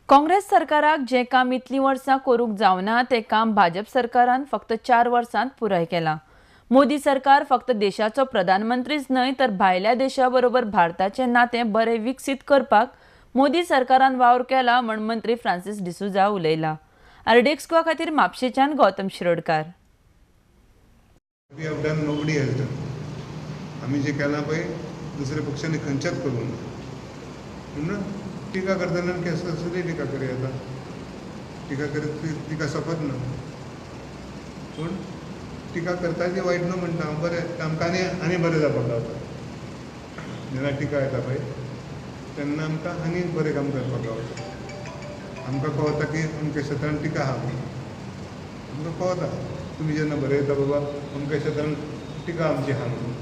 काँग्रेस सरकाराक जें काम इतलीं वर्सां करूंक जावना तें काम भाजप सरकारान फक्त 4 वर्सांत पुराय केलां. मोदी सरकार फक्त देशाचो प्रधानमंत्रीच न्हय तर भायल्या देशा बरोबर भारताचें नातें बरें विकसीत करपाक मोदी सरकारान वावर केला म्हण मंत्री फ्रांसीस डिसोझा उलयला. आरडीएक्स गोवा खातीर म्हापशेंच्यान Gautam Shirodkar. We have done, nobody has done. आमी जें केलां पळय दुसऱ्या पक्षांनी खंयच्याच करूंक ना. म्हणून टिका करतना कसली टिका करूं येता, टिका करीत टिका सोंपत ना. पूण टिका करता ती वायट न्हू म्हणटा हांव, बरें आमकां आनी आनी बरें जावपाक गावता. जेन्ना टिका येता पळय तेन्ना आमकां आनी बरें काम करपाक गावता. आमकां कळता की अमक्या क्षेत्रान टिका आहा म्हणून आमकां कळता. तुमी जेन्ना बरयता बाबा अमक्या क्षेत्रान टिका आमची आहा म्हणून,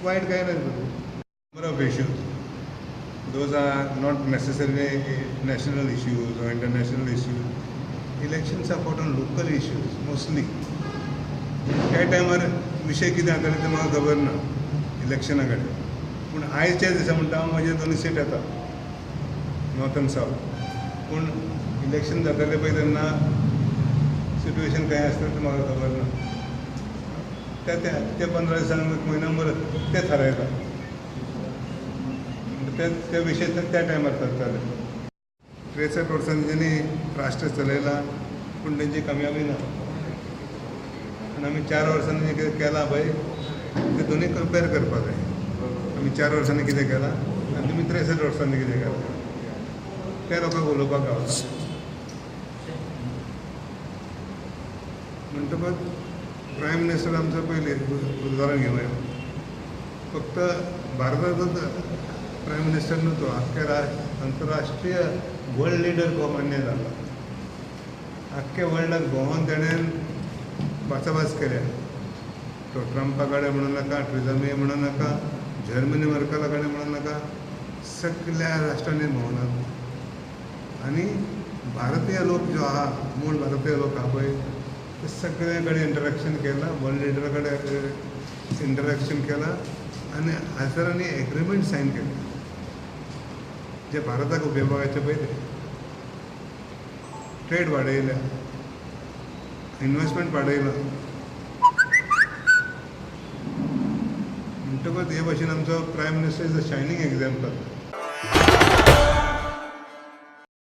वायट कांय ना. Number of issues, those are not necessarily national issues or international issues. Elections are fought on local issues mostly. त्या टायमार विशय कितें जाताले ते म्हाका खबर ना इलेक्शना कडेन. पूण आयच्या दिसा म्हणटा हांव म्हजे 2 सीट येता नॉर्थ आनी सावथ. पूण इलेक्शन जातालें पळय तेन्ना सिट्युएशन कांय आसता तें म्हाका खबर ना. त्या त्या त्या 15 दिसांक एक म्हयनो भर ते थारायता, ते विशय त्या टायमार थारताले. 63 वर्सांनी तेणी राष्ट्र चलयलां पूण तेंची कामयाबी ना. आनी आमी 4 वर्सांनी जें कितें केलां पळय तें दोनूय कंपेर करपाक जाय. आमी 4 वर्सांनी कितें केलां आनी तुमी 63 वर्सांनी कितें केलां त्या लोकांक उलोवपाक गावता. म्हणटकच प्रायम मिनिस्टर आमचो पयलीं उदाहरण घेवया, फक्त भारताचोच प्रायम मिनिस्टर न्हू तो, आख्खे अंतरराष्ट्रीय वर्ल्ड लिडर को मान्य जाला. आख्खे वर्ल्डाक भोंवोन तेणें भासाभास केल्या. तो ट्रंपा कडेन म्हणूं नाका, ट्रिजा मे म्हणूं नाका, जर्मनी मर्कला कडेन म्हणूं नाका, सगल्या राष्ट्रांनी भोंवला. आनी भारतीय लोक जो आहा, मूळ भारतीय लोक आहा पळय, ते सगळ्या कडेन इंटरेक्शन केलां, वर्ल्ड लिडरा कडेन इंटरेक्शन केलां आनी हजारांनी एग्रीमेंट सायन केले जे भारताक उपयोगाचे पळय ते. ट्रेड वाडयल्या, इन्वेस्टमेंट वाडयलां. म्हणटकच हे भाशेन आमचो prime minister is a shining example.